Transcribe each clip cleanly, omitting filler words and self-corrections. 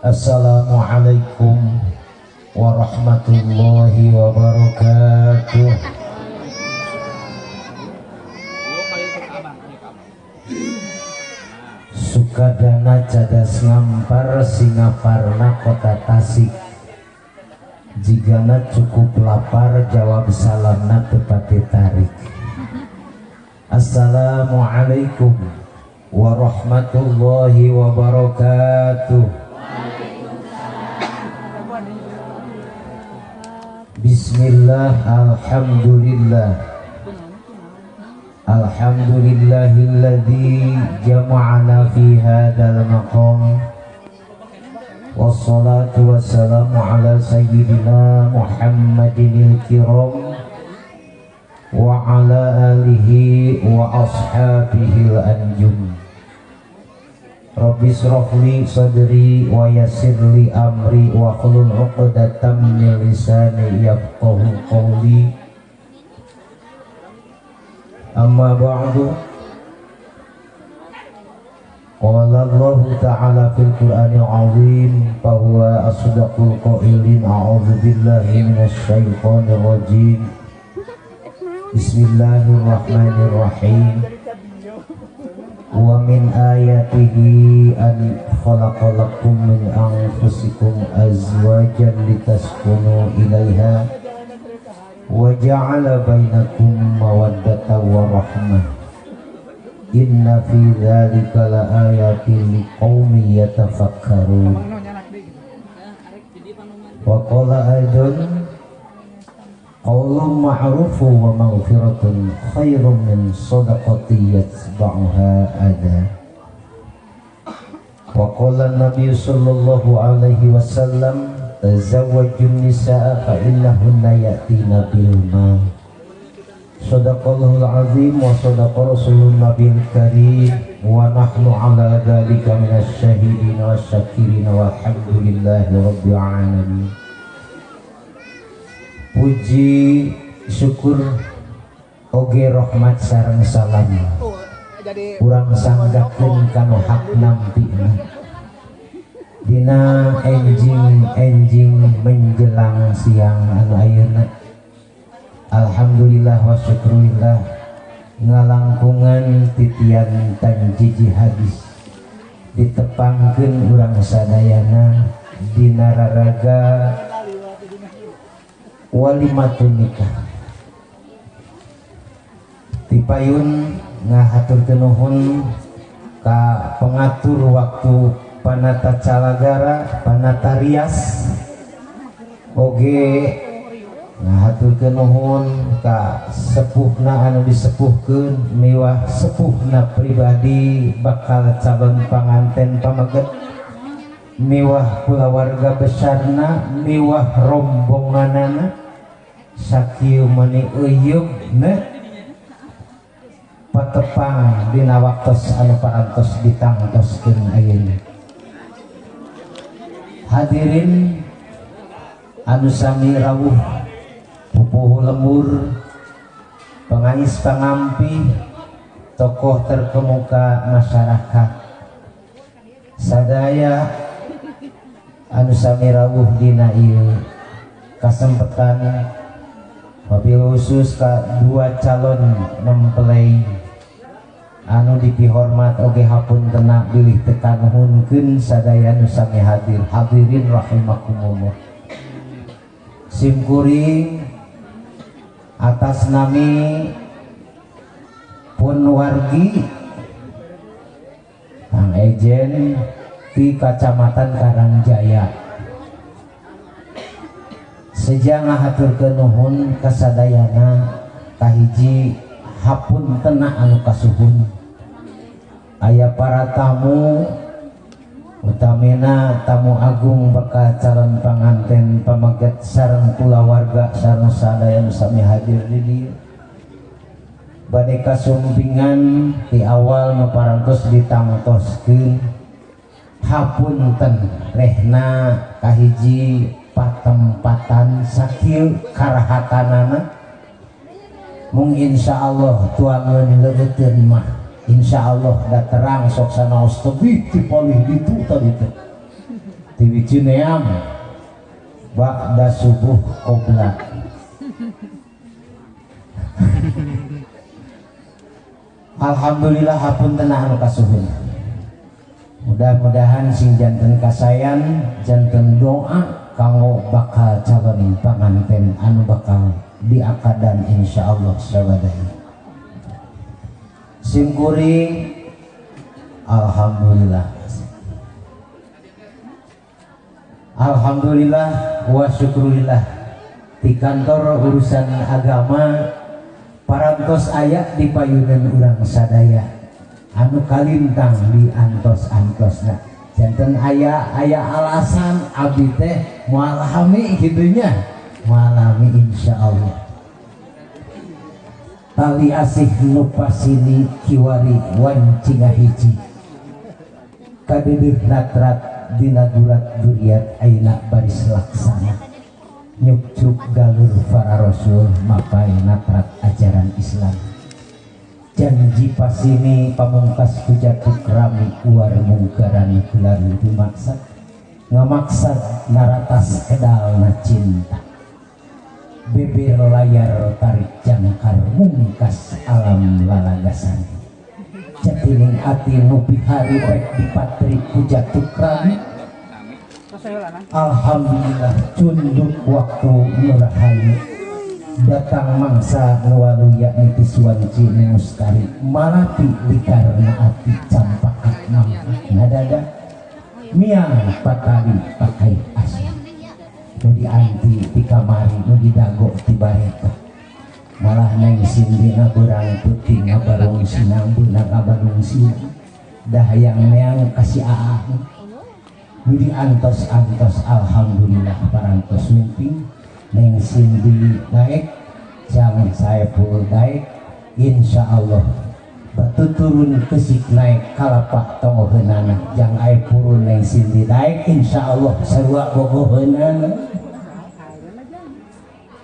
Assalamualaikum warahmatullahi wabarakatuh. Sukadana cadas ngampar Singaparna kota Tasik. Jigana cukup lapar jawab salamna tepati tarik. Assalamualaikum warahmatullahi wabarakatuh. Bismillah, alhamdulillah, alhamdulillahilladzi jama'ana fi hadzal maqam. Wassalatu wassalamu ala sayyidina Muhammadinil kiram wa ala alihi wa ashabihil anjum. Rabbi shrah li sadri wa yassir li amri wa hlul 'uqdatam min lisani yafqahu qawli. Amma ba'du. Qala Allah ta'ala fil Qur'anil 'azim fa huwa asdaqul qailin. A'udzu billahi minasy syaithanir rajim. Bismillahirrahmanirrahim. Wa min ayatihi an khalaqalakum min anfusikum azwajan litaskunu ilaiha wa ja'ala bainakum mawaddatan wa rahmah. Inna fi dzalika laayatin liqaumin yatafakkarun. Wa qala aidan qaulun ma'rufun wa maghfiratun khairun min shadaqati yatba'uha adha. Wa qala an-nabiy sallallahu alaihi wasallam tazawwajun nisaa fa innahunna ya'tina bil mal. Shadaqallahul azim wa shadaqa rasulun nabiyil karim wa nahnu ala dzalika minasy syahidin wasyakirin walhamdulillahi rabbil alamin. Puji syukur oge rahmat sareng salam urang sanggakeun kanu hak nampina dina enjing-enjing menjelang siang anu ayeuna. Alhamdulillah wa syukurillah ngalangkungan titian tanjiji hadis ditepangkeun urang sadayana dina raraga walimatun nikah. Tipayun ngahaturkeun nuhun ka pengatur waktu panata calagara panata rias oge ngahaturkeun nuhun ka sepuhna anu disepuhkeun miwah sepuhna pribadi bakal calon panganten pameget miwah kulawarga besarna miwah rombonganana sakieu mani euyeup patepang dina waktos anu parantos ditangtoskeun ayeuna. Hadirin anu sami rawuh pupuhu lembur pengais pangampi tokoh terkemuka masyarakat sadaya anu sami rawuh dina ieu kasempatan wabil khusus ka dua calon mempelai anu dipihormat oge hapuntena bilih teu kanuhunkeun sadaya nu sami hadir. Hadirin rahimakumullah. Simkuring atas nami pun wargi Kang Ejen di Kacamatan Karangjaya seja ngahaturkeun nuhun kasadayana kahiji hapuntena anu kasuhun. Aya para tamu utamina tamu agung bakal calon panganten pameget sareng kulawarga sareng sadaya nu sami hadir di dieu. Bade kasumpingan di awal nu parantos ditangtoskeun hapunten rehna kahiji patempatan sakieu karahatanana mung insyaallah tuangeun leueuteun mah insyaallah da terang sok sanaos tebih ti palih ditu tadi teh. Ti Cineam ba'da subuh qobla. Alhamdulillah hapunten anu kasuhun. Mudah-mudahan sing janten kasayan, janten doa kanggo bakal calon panganten anu bakal diakadan insyaallah sabadai. Sim kuring alhamdulillah. Alhamdulillah wa syukurillah di kantor urusan agama parantos aya di payunan urang sadaya anu kalintang di antos-antosna janten aya aya alasan abdi teh moal hami kitunya moal hami insyaallah. Tali asih nu pasini kiwari wanci ngahiji kadeudeuh natrat dina gurat duriat ayeuna baris laksana nyukcruk galur para rasul mapai natrat ajaran Islam. Janji pasini pamungkas kujatuk rami uar mungkaran gelar dimaksad ngamaksad naratas kedalna cinta bibir layar tarik jangkar mungkas alam lalagasan jatining ati nu bihari rek dipatri kujatuk rami. Alhamdulillah cunduk waktu nurahayu datang mangsa nuwalu yakni tisuanci mustari malapi dikarna ati campakat nampak ngadada miang patali pakai asli nu dianti di kamari nu didago ti bareta malah neng sindina berang putih ngabarung sinang beunang ngabarung sinang dahayang neang kasih aa nu diantos-antos. Alhamdulillah parantos sumping neng Sindi daek jangan Saepul daek insyaallah batu turun kesik naik kalapak tongoheunana jang ae purun neng Sindi daek insyaallah sarua bogoheunana.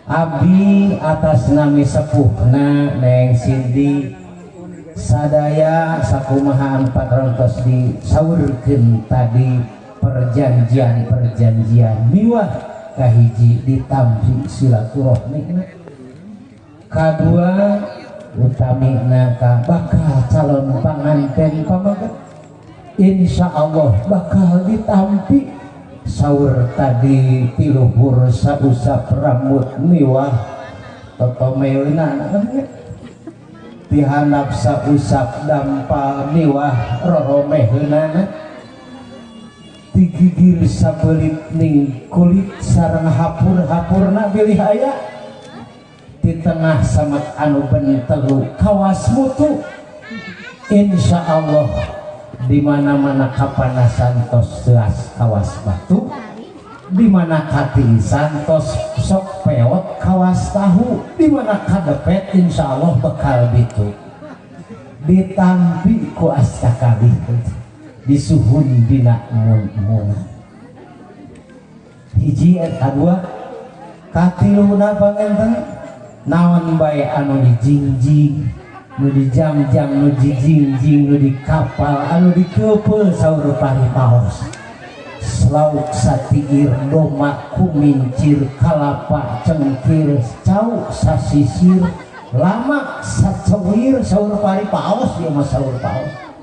Abdi atas nami sepuhna neng Sindi sadaya sakumaha parantos disaurkeun tadi perjanjian-perjanjian miwah kahiji ditampi silaturahmi kadua utamina ka bakal calon panganten pameget insyaallah bakal ditampi saur tadi tiluhur sausap rambut miwah totomeuna tihanap sausap dampal miwah roromeheunana digigir sabelit ning kulit sareng hapur-hapurna bilih aya di tengah samet anu bentelu kawas mutu insyaallah di mana-mana kapanasan tos teas kawas batu di mana katirisan tos sok peot kawas tahu di mana kadepet insyaallah bekal bitu ditampi ku astakabih disuhun dina mun-mun hiji kadua katiluna panganten naon bae anu dijingjing nu dijamjam nu dijingjing nu di kapal anu dikeupeuh saur paripaos lauk satiir doma kumincir kalapa cengkir cau sasisir lamak sacewir saur paripaos ieu mah saur paos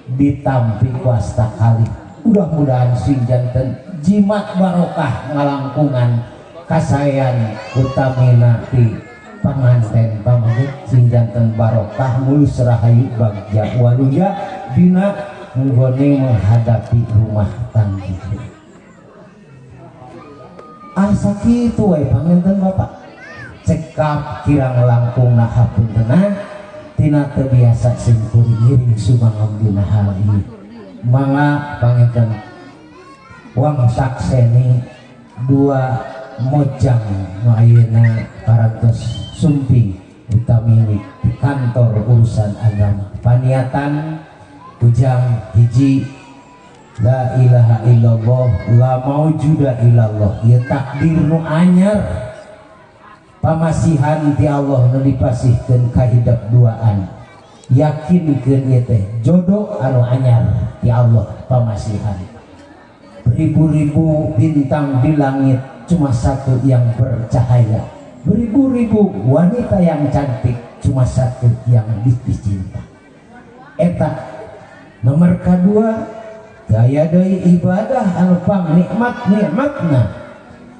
ditampi kuasta kali mudah-mudahan sing janten jimat barokah ngalangkungan kasayan utamina ti panganten pameget sing janten barokah mulus rahayu bagja waluya dina nggone menghadapi rumah tangga. Asa kitu we panganten Bapak cekap kirang langkung nah hapuntenan tina teu biasa sing kuring ngiring sumangga dina hal ieu. Mangga panginten wang sakseni dua mojang nu ayeuna parantos sumping utami di kantor urusan agama. Paniatan ujang hiji la ilaha illallah la maujuda illallah ieu takdir nu anyar pamasihan ti Allah nu dipasihkeun ka hidep duaan yakinkeun ieu teh jodoh anu anyar ti Allah pamasihan. Beribu-ribu bintang di langit, cuma satu yang bercahaya. Beribu-ribu wanita yang cantik, cuma satu yang dicinta. Eta nomor kedua, daya deui ibadah anu pang nikmat-nikmatna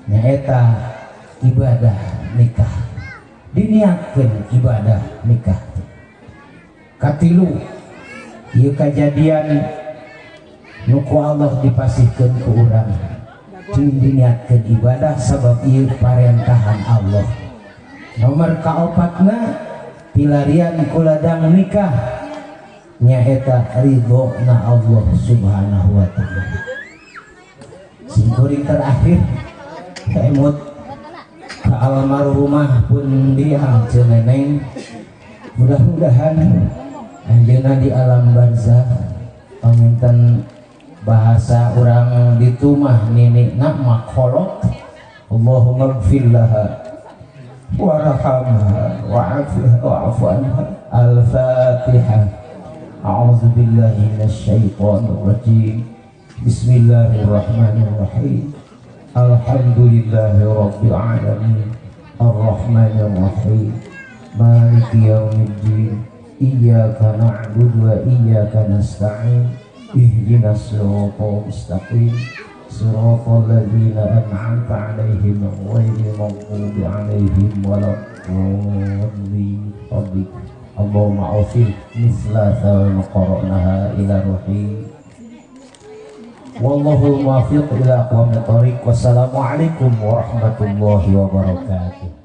nyaeta ibadah nikah. Diniatkeun ibadah nikah. Katilu, ieu kajadian nu ku Allah dipasihkeun ku urang. Cing diniatkeun ibadah sabab ieu parentahan Allah. Nomor kaopatna, pilarian ku ladang nikah nyaeta ridhona Allah Subhanahu wa ta'ala. Simkuring terakhir emut ka almarhumah pun diang Ceneneng, mudah-mudahan anjeunna di alam barzah panginten bahasa urang ditu mah nini nak makolot. Allahumma gfir laha warhamha wa'afiha wa'fu anha. Al-Fatihah. A'udzu billahi minasyaitonir rajim. Bismillahirrahmanirrahim. Alhamdulillahi rabbil alamin. Arrahmanir rahim. Maliki yaumiddin. Iyyaka na'budu wa iyyaka nasta'in. Ihdinas siratal mustaqim. Siratal ladzina an'amta 'alaihim ghairil maghdubi 'alaihim waladdallin. Allahumma awfil misla thawal qara'naha ila ruhi. Wallahul muwaffiq ila aqwamit thariq. Wassalamualaikum warahmatullahi wabarakatuh.